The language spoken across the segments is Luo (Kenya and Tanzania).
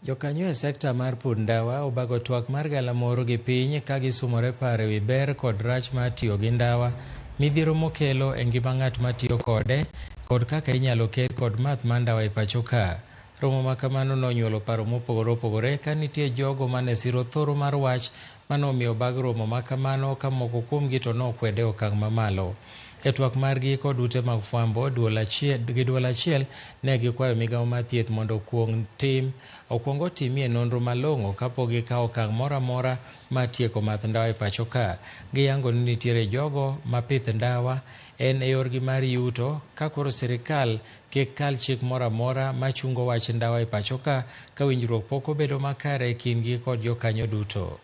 Jokanyo e sekta mar pur ndawa obago twak mar galamoro gi piny ka gisumore paro ewi ber kod rach mar tiyo gi ndawa, midhiero mokelo e ngima ng'at matiyo kode, kod kaka inyalo ked kod math mar ndawa e pacho ka. Romo ma kamano nonyuolo paro mopogore opogore ka nitie jogo mane siro thoro mar wach manomiyo obag romo ma kamano ka moko kuomgi to nokwede e okang' mamalo. E twak margi kod ute mag fwambo gi duol achiel ne gikwayo migawo mar thieth mondo okuong otimie nonro malong'o kapok gikawo okang' moro amora mar tieko math ndawa e pacho ka. Giyango ni nitiere jogo ma pith ndawa en e yorgi mar yuto ka koro sirikal kik kal chik moro amora machungo wach ndawa e pacho ka ka winjruok pok obedo makare e kindgi kod jokanyo duto.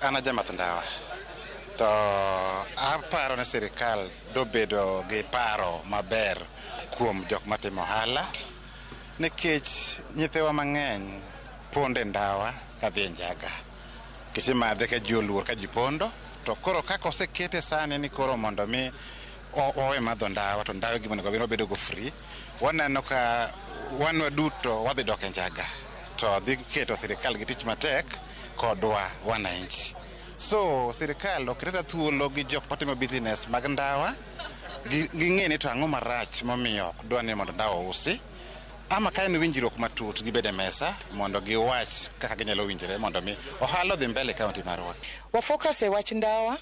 An ajamath ndawa to aparo ni sirikal dobedo gi paro maber kuom jok matimo ohala nikech nyithiwa mang'eny pondo e ndawa kadhi e njaga nikech imadhe ka ji oluor ka ji pondo to koro kaka osekete sani ni koro mondo mi wawe madho ndawa to ndawa e gima onego bed ni wabedo go free waneno ka wan waduto wadhi dok e njaga to dhi keto sirikal gi tich matek kodwa wananchi. So sirikal oketeta thuolo gi jok matimo business mag ndawa ging'e ni to ang'o marach momiyo ok dwa ni mondo ndawa ousi ama ka en winjruok matut gibed e mesa mondo giwach kaka ginyalo winjore mondo mi ohala odhi mbele e kaunti marwa. Wa focus e wach ndawa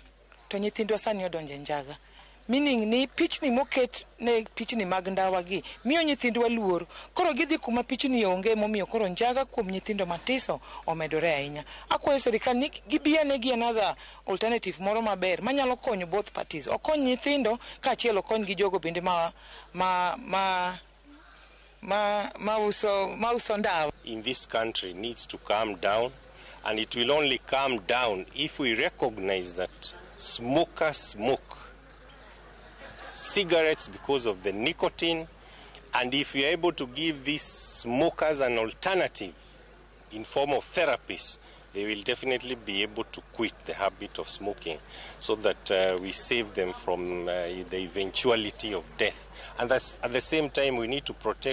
to nyithindwa sani odonjo e njaga. Meaning ni pichni moket ne pichni mag ndawa gi miyo nyithindwa luor. Koro gidhi kuma pichni onge momiyo koro njaga kuom nyithindo matiso omedore ahinya. Akwayo sirikal ni gibi ane gi another alternative moro maber manyalo konyo both parties. Okony nyithindo kaachiel okony gi jogo bende ma uso ndawa. In this country needs to calm down, and it will only calm down if we recognize that smokers smoke cigarettes because of the nicotine, and if we are able to give these smokers an alternative in form of therapies, they will definitely be able to quit the habit of smoking so that we save them from the eventuality of death. And that's, at the same time, we need to protect